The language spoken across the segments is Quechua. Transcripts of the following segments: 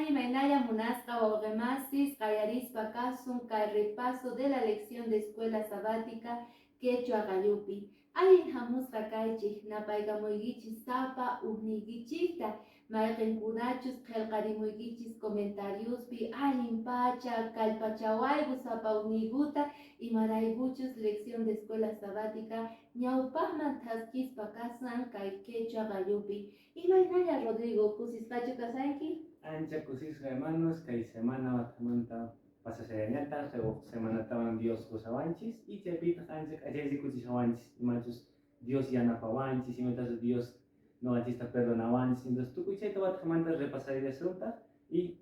Imaynalla munasqa wawqimasis, qallarispa kasun kay repaso de la lección de escuela sabática quechua qallupi. Allin hamusqa kaychik, napaykamuykichis sapa ujniykichikta, mayqinkunachus qillqarimuykichis comentariospi allin pacha kallpachawayku sapa ujniykuta, imaraykuchus lección de escuela sabática ñawpaqman thaskispa kasan kay quechua qallupi. Imaynalla, Rodrigo, kusisqachu kasanki? Ancha kusisqa, hermanos, kay semana watqamanta pasashallañataq, huk semanatawan Dios qusawanchis y chaypitaq ancha k'achay rikuchishawanchis imachus Dios yanapawanchis, imatachus Dios nuqanchista perdonawanchis. Entonces tukuy chayta watqamanta repasarillasuntaq y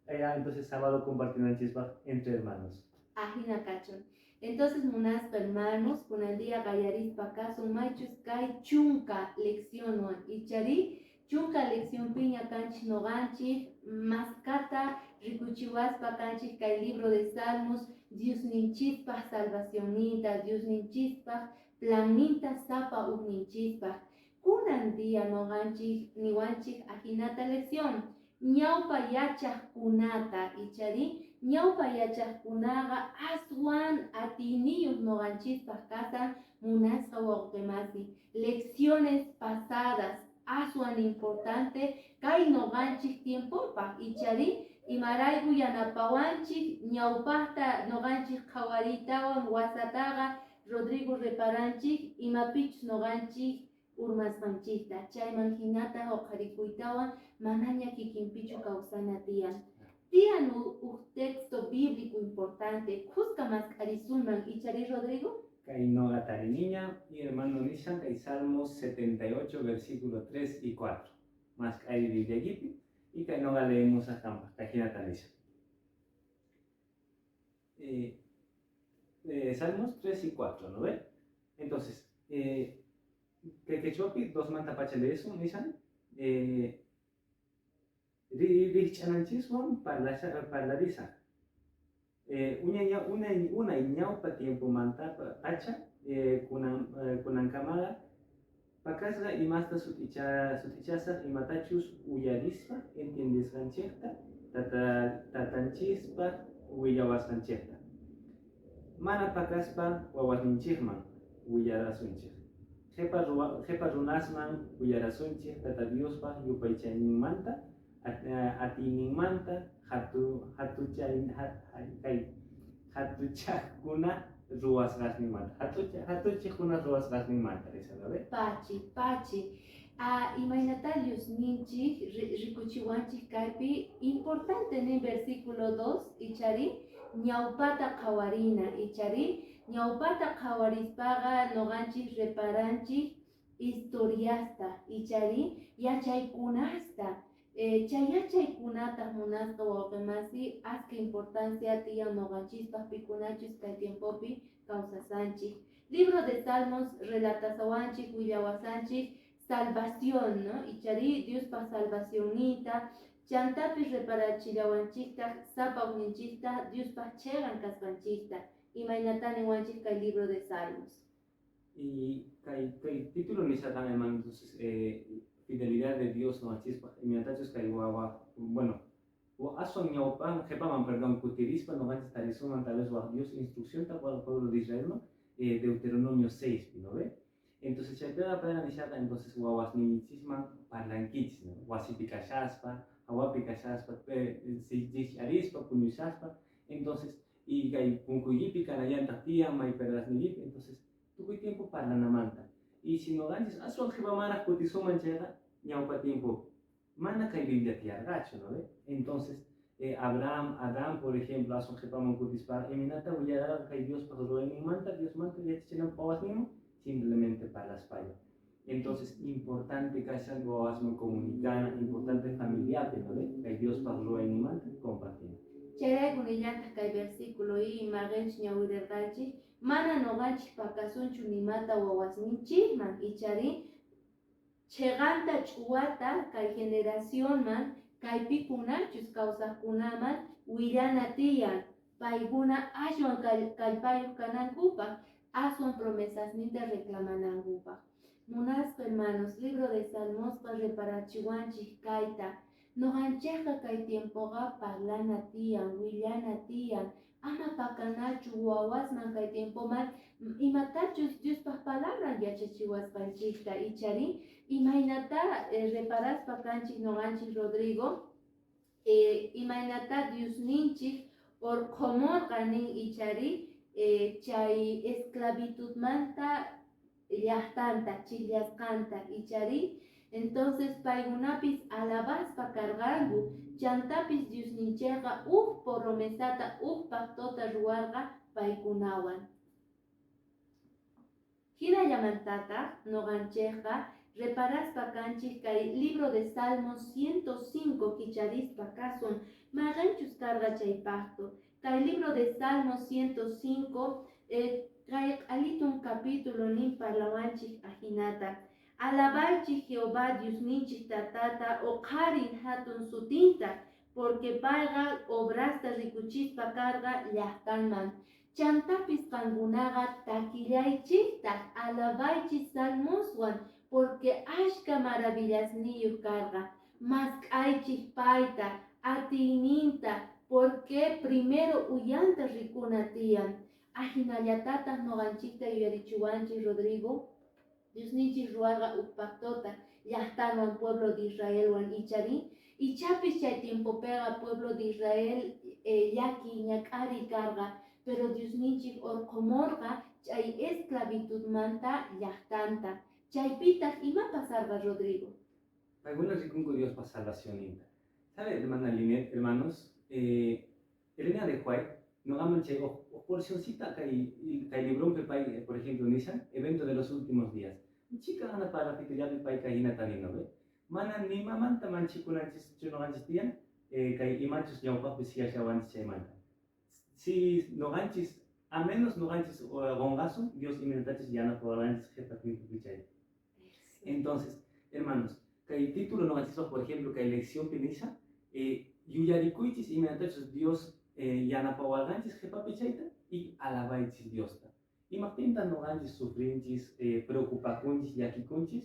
allá entonces sábado compartinanchispaq entre hermanos. Ajina kachun. Entonces, munasqa hermanos, kunan día qallarispa kasun maychus kay chunka leccionwan, ichari chunka leccionpiña kanchik nuqanchik, maskata rikuchiwaspa kanchik kay libro de Salmos Diosninchispaq salvacionninta, Diosninchispaq planninta sapa ujninchispaq. Kunan día nuqanchik niwanchik ajinata lección: ñawpa yachaqkunata, ichari ñawpa yachaqkunaqa aswan atiyniyuq nuqanchispaq kasan. Munasqa wawqimasi, lecciones pasadas aswan importante kay nuqanchik tiempopaq, ichari imarayku yanapawanchik ñawpaqta nuqanchik qhawariytawan wasataqa, Rodrigo, reparanchik imapichus nuqanchik urmasqanchikta, chayman hinata huqarikuytawan manaña kikinpichu kawsana tiyan. Tiyan huk texto bíblico importante, kuska mask'arisunman, ichari, Rodrigo? Kay noqa tariniña y hermano nishan kay Salmos 78 versículo 3 y 4. Mask'ay Bibliaykipi y kay noqa leemos qanpaq, kay hinata nishan. Salmos 3 y 4, ¿no ve? Entonces, kay quechuapi 2 manta pacha leesun nishan rijch'ananchiswan parlarisa. Unay ñawpa tiempomanta pacha kunankamaqa pakasqa imasta sut'ichasaq, imatachus uyarispa entiendesqanchikta, tatanchispa willawasqanchikta. Mana pakaspa wawasninchikman willarasunchik. Qhipa runasman willarasunchik Tata Diospa yupaychayninmanta, atiyninmanta, kay hatuchaqkuna ruwasqasninmanta. Hatuchiqkuna ruwasqasninmanta, nisha, ¿no ve? Pachi, pachi. Ah, imaynata Diosninchik rikuchiwanchik kaypi importante nin versículo 2, ichari ñawpata qhawarina, ichari ñawpata qhawarispaqa nuqanchik reparanchik historiasta, ichari yachaykunasta. Chay yachaykunataq, munasqa wawqimasi, aska importancia tiyan nuqanchispaq pikunachus kay tiempopi kawsasanchik. Libro de Salmos relatasawanchik, willawasanchik salvación, ¿no? Ichari Diospa salvacionninta, chantapis reparachillawanchiktaq sapa ujninchikta Diospa chiqan kasqanchikta. Imaynata niwanchik kay libro de Salmos? Y kay título nishaqa, hermano, entonces, fidelidad de Dios nuqanchispaq, imaynatachus kay wawa, bueno, aswan ñawpan, qhipaman, perdón, kutirispa nuqanchis tarisuman tal vez waq Dios instruccionta al pueblo de Israel, ¿no? Deuteronomio 6, ¿no ve? Entonces chaypiqa payqa nishaqa, entonces wawasninchisman parlankichis, ¿no? Wasipi kashaspa, hawapi kashaspa, rikch'arispa, puñushaspa, entonces, y kay punkuykipi kanallantaq tiyan mayperqasniykipi, entonces tukuy tiempo parlanamanta. Y si nuqanchis aswan qhipamanraq kutisuman chayqa ñawpa tiempo mana kay Biblia tiyarqachu, ¿no ve? Entonces, Abraham, Adán, por ejemplo, aswan qhipaman kutispa, imaynata willarqa kay Diospaq ruwayninmanta, Diosmanta yachachinanpaq wawasninman, simplemente parlaspalla. Entonces, importante kashan wawasman comunicana, importante familiapi, ¿no ve? Kay Diospaq ruwayninmanta compartina. Chayrayku nillantaq kay versículo y maqinchik ñawirirqanchik mana nuqanchik pakasunchu nimata wawasninchikman, ichari chiqanta ch'uwata kay generacionman, kay pikunachus kawsaqkunaman willana tiyan, paykuna aswan kallpayuq kanankupaq, aswan promesasninta reclamanankupaq. Munasqa hermanos, libro de Salmosqa reparachiwanchik kayta. Noqanchikqa kay tiempoqa parlana tiyan, willana tiyan, ama pakanachu wawasman kay tiempoman imatachus Diospaq palabran yachachiwasqanchikta, ichari imaynata reparaspa kanchik noqanchik, Rodrigo, imaynata Diosninchik urqhumurqa nin, ichari chay esclavitudmanta llaqtanta chillasqanta, ichari. Entonces paykunapis alabaspa karqanku. Chantapis Diosninchikqa uj promesata, uj pactota ruwarqa paykunawan. Hinallamantataq noqanchikqa reparaspa kanchik kay libro de Salmos 105 kicharispa kasun, mayqanchus karqa chay pacto. Kay libro de Salmos 105 kay q'alitun capítulo nin parlawanchik ajinata: Alabaychik Jehová Diosninchik tatata, uqharin hatun sutinta, porque payqa obrasta rikuchispa karqa llaqtanman. Chantapis qankunaqa takillaychiktaq, alabaychik salmoswan, porque ashka maravillasniyuq karqa. Mask'aychik payta, atiyninta, porque primero uyanta rikuna tiyan. Ajinallatataq noqanchikta yuyarichiwanchik, Rodrigo, Diosninchik ruwarqa uj pactota llaqtanwan, pueblo de Israelwan, ichari. Ichapis chay tiempopiqa pueblo de Israel llaki ñak'ari karqa, pero Diosninchik urqhumurqa chay esclavitudmanta llaqtanta. Chaypitaq ima pasarqa, Rodrigo? Paykuna rikunku Diospa salvacionninta. ¿Sabe, hermana Linet, hermanos? Elena de White, noqaman chay uj porcioncita kay libronpi pay, por ejemplo, nishan, Evento de los últimos días. Chica ana parrafitollapi pay kay hinata nin, ¿no ve? Mana nimamanta manchikunanchis noqanchis tiyan, kay imachus ñawpaqpi siyashawanchis chaymanta. Si noqanchis, a menos noqanchis qonqasun, Dios imaynatachus yanapawananchis qhipa tiempopi chay. Entonces, hermanos, kay título noqanchispaq, por ejemplo, kay leccionpi nisha, yuyarikuychis imaynatachus Dios yanapawarqanchis qhipapi chayta y alabaychis Diosta. Imaptinta noqanchis sufrinchis, preocupakunchis, llakikunchis?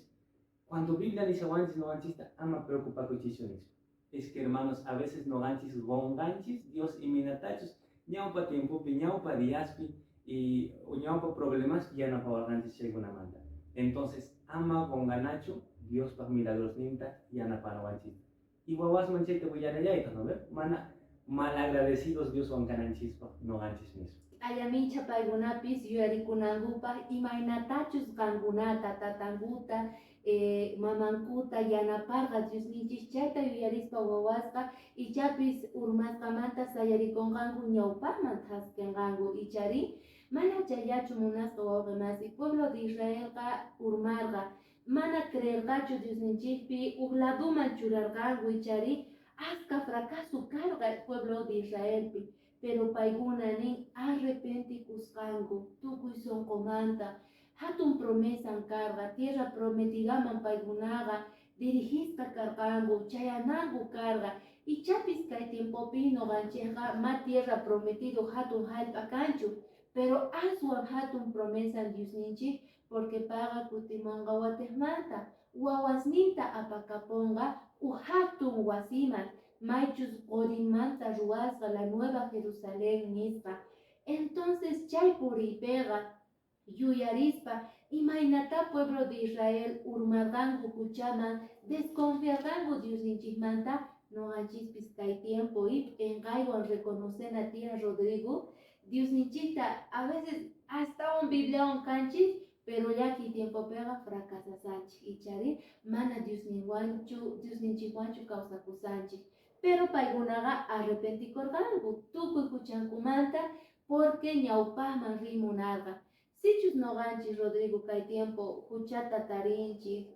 Cuando Biblia nishawanchis noqanchista ama preocupakuychischu nispa. Es que, hermanos, a veces noqanchis qonqanchis Dios imaynatachus ñawpa tiempopi, ñawpa diaspi y ñawpa problemaspi yanapawarqanchis chaykunamanta. Entonces, ama qonqanachu Diospaq milagrosninta yanapanawanchista. Y wawasman chayta willanallaytaq, ¿no ve? Mana malagradecidos Dioswan kananchispaq noqanchis mismo. Ayamicha paykunapis yuyarikunankupaq imaynatachus qankunata, tatankuta, mamankuta yanaparqa Diosninchik, chayta yuyarispa wawasqa ichapis urmasqamanta sayarikunqanku, ñawpaqman thaskinqanku, ichari. Mana chayllachu, munasqa wawqi masi, pueblo de Israelqa urmarqa, mana creerqachu Diosninchikpi, uj laduman churarqanku, ichari. Aska fracaso karqa pueblo de Israelpi, pero paykuna nin arrepentikusqanku tukuy sunqumanta. Hatun promesan karqa, tierra prometidaman paykunaqa dirigisqa karqanku, chayananku karqa. Ichapis kay tiempopi noqanchikqa ma tierra prometido hatun hallp'a kanchu, pero aswan hatun promesan Diosninchik, porque payqa kutimunqa watiqmanta, wawasninta apakapunqa uj hatun wasiman, maychus qorimanta ruwasqa, la Nueva Jerusalén nisqa. Entonces chay puriypiqa yuyarispa imaynata pueblo de Israel urmarqanku huchaman, desconfiarqanku Diosninchikmanta, noqanchispis kay tiempo y p'inqaywan reconocena tiyan, Rodrigo, Diosninchikta a veces astawan Bibliawan kanchis, pero llakiy tiempopiqa fracasasanchik, ichari, mana Diosninwanchu, Diosninchikwanchu kawsakusanchik. Pero paykunaqa arrepentikurqanku tukuy huchankumanta, porque ñawpaqman riy munarqa. Sichus noqanchik, Rodrigo, kay tiempo huchata tarinchik,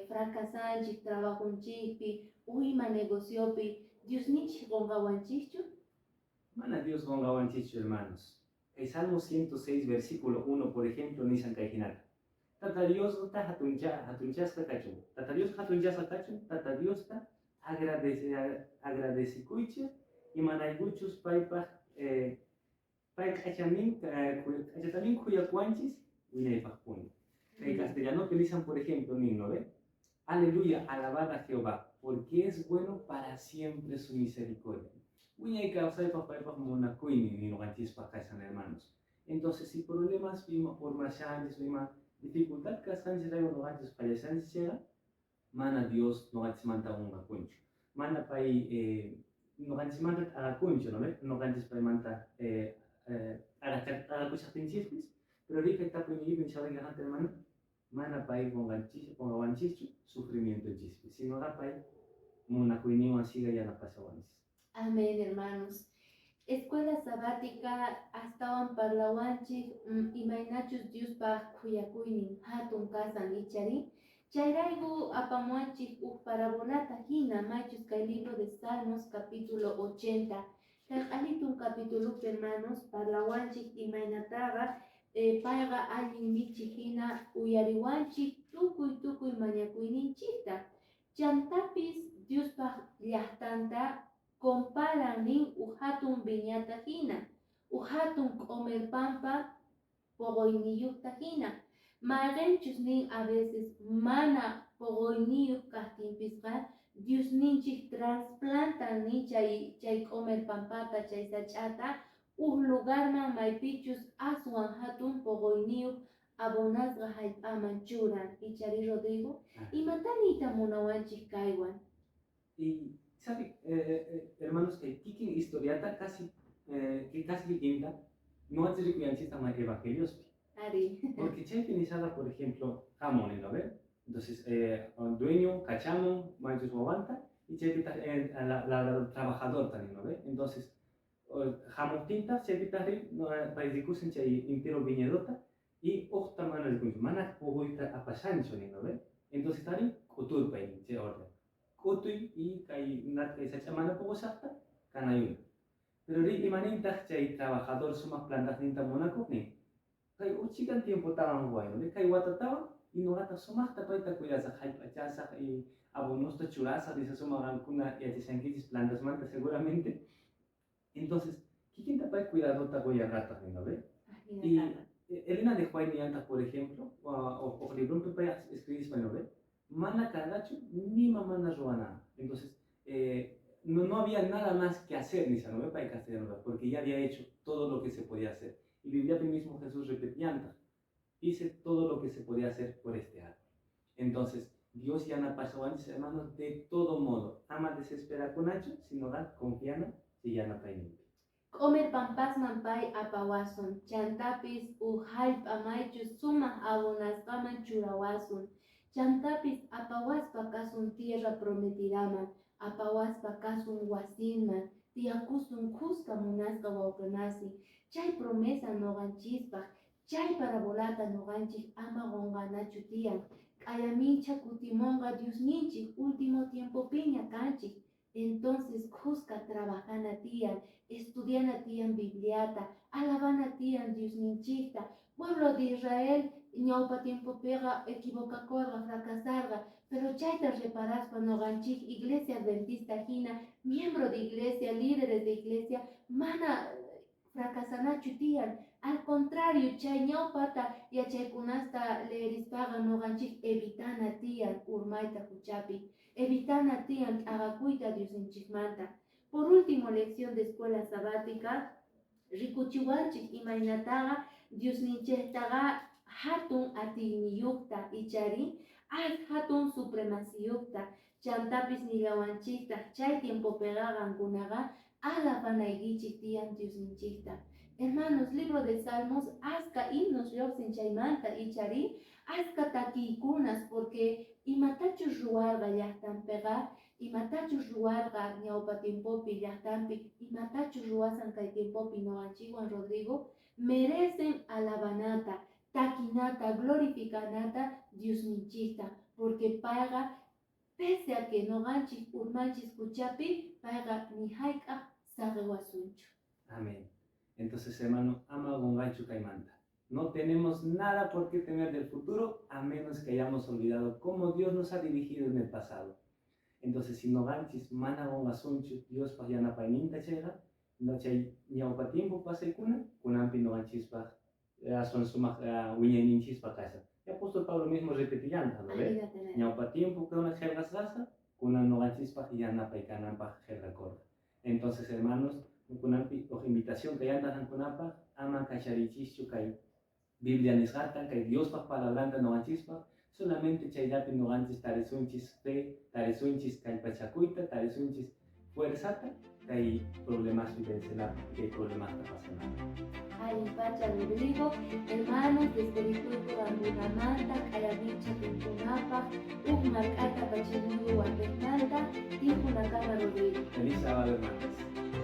fracasanchik trabajonchikpi o ima negociopi, Diosninchik qunqawanchikchu? Mana Dios qunqawanchischu, hermanos. El Salmo 106, versículo 1, por ejemplo, nishan kay hinata: Tata Diosta hatunchasqa kachun. Tata Dios hatunchasqa kachun, Tata Diosta agradecikuychik imaraykuchus paypaq pay k'achatamin khuyakuwanchis wiñaypaqpuni. Kay castellanopi nishan, por ejemplo, nin, ¿no ve? Aleluya, alabad a Jehová, Porque es bueno para siempre su misericordia. Wiñay kawsaypaq paypaq munakuynin ñuqanchispaq kashan, hermanos. Entonces, si problemas vimos por mashanchis, ima dificultad kasqanchis rayku ñuqanchis fallashanchis chayqa, mana Dios ñuqanchismanta qunqakunchu. Mana pay ñuqanchismanta t'aqakunchu, ¿no ve? Ñuqanchis paymanta t'aqakushaqtinchispis, pero rika tapuyniypi nisharqanki, hermano, mana pay qunqawanchischu sufrimientonchispi, sino pay munakuyninwan siga yanapashawanchis. Amén, hermanos. Escuela sabática astawan parlawanchik imaynachus Diospaq khuyakuynin hatun kasan ichari. Chayrayku apamuanchik uj parabolata hina maychus kay libro de Salmos capítulo 80. Kay q'alitun capítulo, hermanos, parlawanchik imaynataqa payqa allin michiq hina uyariwanchik tukuy tukuy mañakuyninchikta. Chantapis Diospaq llaqtanta comparan nin uj hatun viñata hina, uj hatun q'omer pampa poqoyniyuqta hina. Mayqinchus nin a veces mana poqoyniyuq kaqtinpisqa Diosninchik trasplantan nin chay q'omer pampata, chay sach'ata uj lugarman maypichus aswan hatun poqoyniyuq abonasqa hallp'aman churan. Ichari, Rodrigo, imata niyta munawanchik kaywan? Y, ¿sabe, hermanos, que kikin historiata casi, que casi kikinta, no rikuyanchis ma evangeliospi? Ari. Porque chaypi nishara, por ejemplo, jamón, ¿no ve? Entonces, dueño, kachamun, maychus wawanta, y chaypi la trabajador también, ¿no ve? Entonces, hamuqtinta, chaypita ri, no, pay rikusin chay entero viñedota, y uqta mana rikunchu, mana puquyta apashanchu, ¿no ve? Entonces, tari, k'uturpay, chay orden. K'utuy y kay nat kay sach'a mana puqushaqta kanayuna. Pero ri imanintaq chay trabajador sumaq plantaqninta munakuqnin? Kay uchikan tiempotawan ruway, ¿no? Kay watatawan y nuqata sumaqta payta cuidasaq, hallp'achasaq y abonosta churasaq, nispa sumaq qankuna yachashankichis plantasmanta seguramente. Entonces, kikinta pay cuidadota quyarqataq, ¿no ve? Y Elena de White niyantaq, por ejemplo, o librompi pay escribispa, ¿no ve? Mana karqachu nima mana ruwana. Entonces, no había nada más que hacer, ni ¿no ve? Pay castellano, porque ya había hecho todo lo que se podía hacer. Y Biblia mismo Jesús repetía, hice todo lo que se podía hacer por este árbol. Entonces, Dios ya no pasó antes, hermanos, de todo modo. Ama desespera con hacho, sino da confiana, si ya no pay. Q'omer pampasman pay apawasun, chantapis uj hallp'a maychus sumaq abonasqaman churawasun. Chantapis apawaspa kasun tierra prometidaman, apawaspa kasun wasinman, tiyakusun kuska munasqa wawqimasi. Chay promesa nuqanchispaq, chay parabolata nuqanchik ama qunqanachu tiyan. K'ayamincha kutimunqa Diosninchik último tiempopiña kanchik. Entonces kuska trabajana tiyan, estudiana tiyan Bibliata, alabana tiyan Diosninchikta. Pueblo de Israel ñawpa tiempopiqa equivocakurqa, fracasarqa, pero chayta reparaspa nuqanchik iglesia adventista hina, miembro de iglesia, líderes de iglesia, mana fracasanachu tiyan. Al contrario, chay ñawpata yachaykunasta leerispaqa nuqanchik evitana tiyan urmayta huchapi, evitana tiyan t'aqakuyta Diosninchikmanta. Por último, lección de escuela sabática, rikuchiwanchik imaynataqa Diosninchiktaqa hatun atiyniyuqta ichari, hatun supremaciyuqta, chantapis nillawanchiktaq chay tiempopiqa qankunaqa alabanaykichik tiyan Diosninchikta. Hermanos, libro de Salmos, aska himnos lluqsin chaymanta ichari, aska takiykunas, porque imatachus ruwarqa llaqtanpiqa, imatachus ruwarqa ñawpa tiempopi llaqtanpi, imatachus ruwasan kay tiempopi nuqanchikwan, Rodrigo, merecen alabanata, takinata, glorificanata Diosninchikta, porque payqa, pese a que nuqanchik urmanchis huchapi, payqa ni hayk'aq saqiwasunchu. Amén. Entonces, hermano, ama qunqaychu kaymanta. No tenemos nada por qué temer del futuro a menos que hayamos olvidado cómo Dios nos ha dirigido en el pasado. Entonces, si nuqanchis mana qunqasunchu Diospaq yanapayninta chayqa, no chay ñawpa tiempo pasaykuna, kunanpi nuqanchispaq aswan sumaq wiñayninchispaq kashan. Y apóstol Pablo mismo repetillanta, ¿no ve? Ñawpa tiempo kuna qillqasqasqa, Kunan noqanchispaq yanapay kananpaq qillqakurqa. Entonces, hermanos, kunanpi huk invitación kayanta qankunapaq, ama kachariychischu kay Biblia nisqata, kay Diospaq palabranta noqanchispaq, solamente chayllapi noqanchis tarisunchis fe, tarisunchis kallpachakuyta, tarisunchis fuerzata kay problemaspi vencenapaq, kay problemasta pasanapaq. Allin pacha, Rodrigo. Hermanos, despedikuyku qankunamanta, q'ayamincha tinkunapaq, huk mark'ata pachimuyku watejmanta, tinkunakama, Rodrigo. Feliz sábado, hermanos.